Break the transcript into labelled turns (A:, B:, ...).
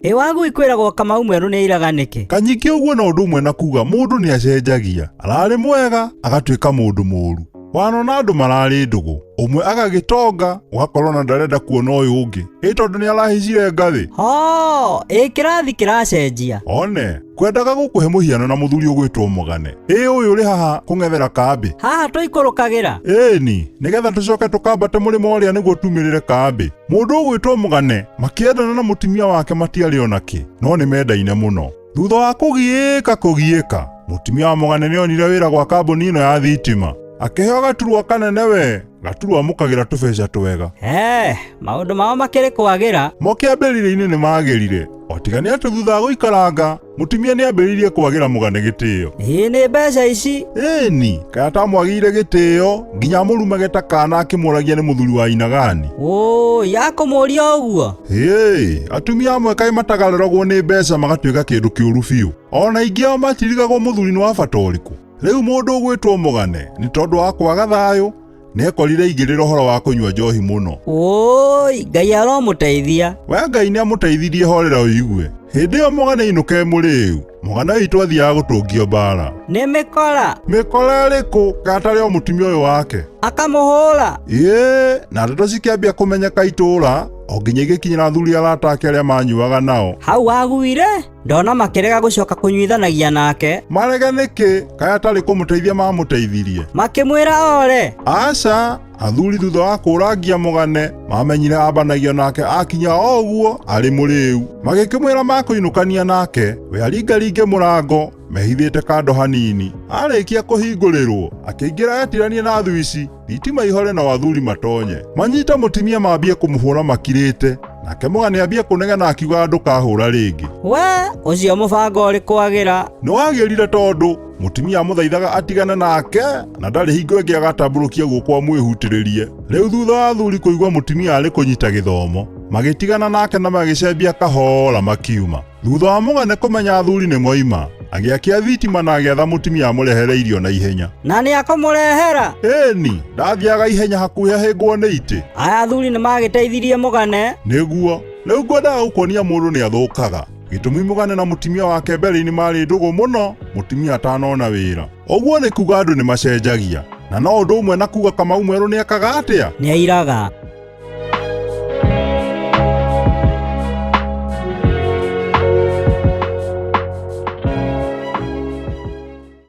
A: Ĩ wagui kwĩragwo Kamau mwerũ nĩ airaga nĩkĩ?
B: Kanyingĩ ũguo no ũndũ ũmwe na kuga mũndũ nĩ acenjagia. Ararĩ mwega, agatuĩka mũndũ mũũru. Wanona andũ mararĩ ndũgũ, ũmwe agagĩtonga, ũgakorwo na ndarenda kuona ũyũ ũngĩ. Ĩ tondũ nĩ arahicire ngathĩ.
A: Hoo, ĩ kĩrathi kĩracenjia.
B: One, kwendaga gũkũhe mũhiano na mũthuri ũgwĩtwo Mũgane. Ĩ ũyũ ũrĩ haha kũng'ethera kambĩ.
A: Haha tũikũrũkagĩra.
B: Ĩni, nĩgetha tũcoke tũkambate mũrĩmo ũrĩa nĩguo tumĩrĩre kambĩ. Mũndũ ũgwĩtwo Mũgane makĩendana na mũtumia wake matiarĩ ona kĩ, no nĩ mendaine mũno. Thutha wa kũgiĩka kũgiĩka, mũtumia wa Mũgane nĩ onire wĩra gwa kambuni ĩno ya thitima. Akĩheo gaturwa kanene we, gaturwa amũkagĩra tũbeca twega.
A: He, maũndũ mao makĩrĩ kwagĩra.
B: Mo kĩambĩrĩria-inĩ nĩ magĩrire, o tiga nĩ atĩ thutha wa gũikaranga, Mũtumia nĩ ambĩrĩirie kwagĩra Mũgane gĩtĩo.
A: Ĩĩ nĩ mbeca ici.
B: Ĩni, kaĩ atamwagĩire gĩtĩo, nginya amũrumage ta kaana akĩmũragia nĩ mũthuri wa inagani.
A: Ũũi, akũmũria ũguo?
B: Hĩĩ, atumia amwe kaĩ matagarũragwo nĩ mbeca magatuĩka kĩndũ kĩũru biũ. O na aingĩ ao matirigagwo mũthuri nĩ wa bata ũrĩkũ. Rĩu mũndũ ũgwĩtwo Mũgane nĩ tondũ wa kwaga thayũ, nĩekorire aigĩrĩra ũhoro wa kũnyua njohi mũno.
A: Ũũi, Ngai aromũteithia.
B: We Ngai nĩamũteithirie horera ũigue. Hĩndĩ ĩyo Mũgane ainũka e mũrĩu, Mũgane witũ athiaga gũtũngio mbara.
A: Nĩ mĩkora.
B: Mĩkora ĩrĩkũ kaĩ atarĩ o mũtumia ũyũ wake?
A: Akamũhũra.
B: Ĩĩ, na ndeto cikĩambia kũmenyeka itũũra, o nginya igĩkinyĩra athuri arata ake arĩa manyuaga nao.
A: Hau aguire, ndona makĩrega gũcoka kũnyuithanagia nake.
B: Marege nĩkĩ kaĩ atarĩ kũmũteithia mamũteithirie?
A: Makĩmwĩra ore.
B: Aca, athuri thutha wa kũrangia Mũgane mamenyire ambanagio nake akinya o ũguo arĩ mũrĩu. Magĩkĩmwĩra makũinũkania nake, we aringaringe mũrango mehithĩte kando hanini. Arĩkia kũhingũrĩrwo, akĩingĩra etiranie na thwici, thitima ihore nao athuri matonye. Manyite mũtimia mambie kũmũhũra makirĩte, nake Mũgane ambie kũnegena akiugaga ndũkahũra rĩngĩ.
A: We, ũcio mũbango ũrĩ kwagĩra.
B: Nĩwagĩrire tondũ mũtumia amũthaithaga atigane nake na ndarĩ hingo ĩngĩ agatambũrũkia guoko amwĩhutĩrĩrie. Rĩu thutha wa athuri kũigua mũtumia arĩ kũnyita gĩthomo, magĩtigana nake na magĩcembia kahora makiuma. Thutha wa Mũgane kũmenya athuri nĩ moima, agĩakia thitima na agĩatha mũtumia amũrehere irio na ihenya.
A: Na nĩ akũmũrehera.
B: Ĩni, ndathiaga ihenya hakuhĩ ahĩngwo nĩ itĩ.
A: Aya athuri nĩ magĩteithirie Mũgane.
B: Nĩguo, rĩu ngwendaga gũkuonia mũndũ nĩ athũkaga. Gĩtũmi Mũgane na mũtumia wake mbere-inĩ marĩ ndũgũ mũno, mũtumia atanona wĩra. Ũguo nĩ kuga andũ nĩ macenjagia. Na no ũndũ ũmwe na kuga Kamau mwerũ nĩ ekaga atĩa?
A: Nĩ airaga.